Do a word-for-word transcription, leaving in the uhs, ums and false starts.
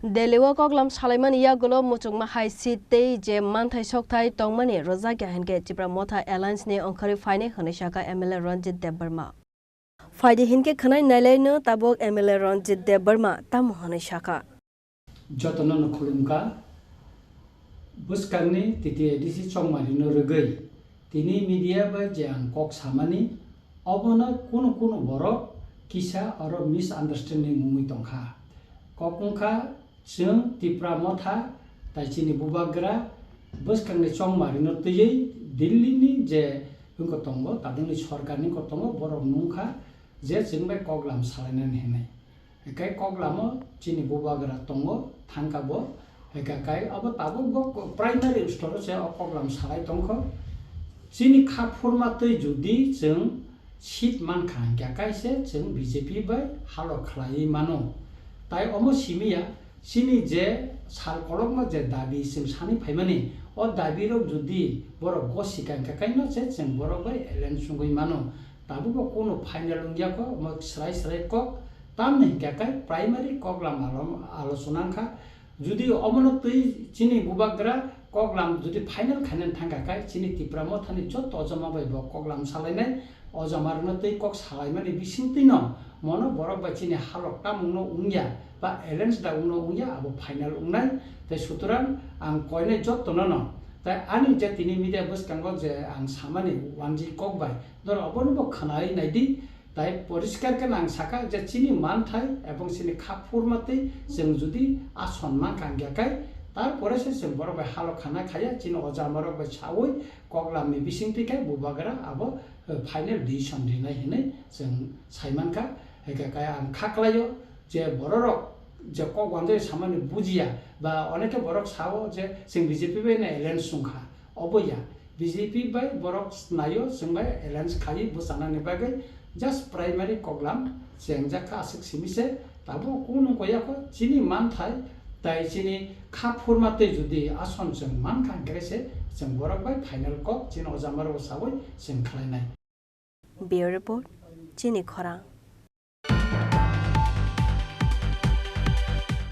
Delhi o koklam salaimani yagulo muchungma hai seat tei je manthai sokthai tongmani rwjakya hinkhe Tipra Motha Alliance ni ongkhorwi phainai hwnwi sakha M L A Ranjit Debbarma. Phaidi hinkhe khwnai nailaino tabuk M L A Ranjit Debbarma tamo hwnwi sakha. Jotono no khulumkha. Bwskangni T T A D C chongmarino rwgwi tini media bai je ang kok samani, obono kunu kunu borok kisa oro misunderstanding wngwi tongkha. Kok wngkha chwng Tipra Motha tai chini bubagra bwskangni chongmarino twiwi Delhi ni je wngkha tongo, tabukni sorkarni wngkha tongo, borok nungkha je chwng bai koklam salainani hinwi. Hinkhe koklamo chini bubagra tongo, thangkha bo. Hinkhe kai abo tabuk bo primary store o se o koklam salai tongkho. Chini kha phurma twi judi chwng seat mankha hinkhe kai se chwng B J P bai halo khlaiwi mano. Tai omo simiya, chini je sal kolokma je dabi chwng sani phaimani, o dabi rok judi borok gosi ka hinkhe kai no se chwng borok bai alliance wngwi mano. Tabuk bo kunu final wngya kho, omo srai srai kok. Tamni hinkhe kai primary koklam alo-, alochona wngkha. Judi omono twi chini bubagra koklam judi final khainani thangkha kai, chini Tipra Mothani joto ojama bai bo koklam salainai, ojamarokno twi kok salaimani bisingtwino mono borok bai chini halok tamungno wngya ba alliance da wngno wngya, abo final wngnai. Tei sutorang ang koinai jotono no, tei ani je tini media bwskango je ang samani wanjwi kok bai, norok abono bo khwnai naidi. Tai poriskar khe nang sakha je chini manthai ebong chini kha phurma twi chwng judi ason mankha hinkhe kai, tarpore se chwng borok bai halok khana khaya, chini ojamarok bai saui koklamni bisingtwi khe bubagra abo, eh, final decision rinai hinwi chwng saimankha. Hinkhe kai ang kha klaio je bororok je kok wanjwi samani bujiya ba onekhe borok sao je chwng B J P bai no alliance wngkha. Obo ya, B J P bai borok naio, chwng bai alliance khaiwi bwchanani bagwi just primary koklam chengjak kha aswk simi se, tabuk kunu koya kho chini manthai tai chini kha phurma twi judi ason chwng mankha hinkhe se chwng borok bai final kok chini ojamarok saui chwng khlainai. Bureau Report, Chini Khorang.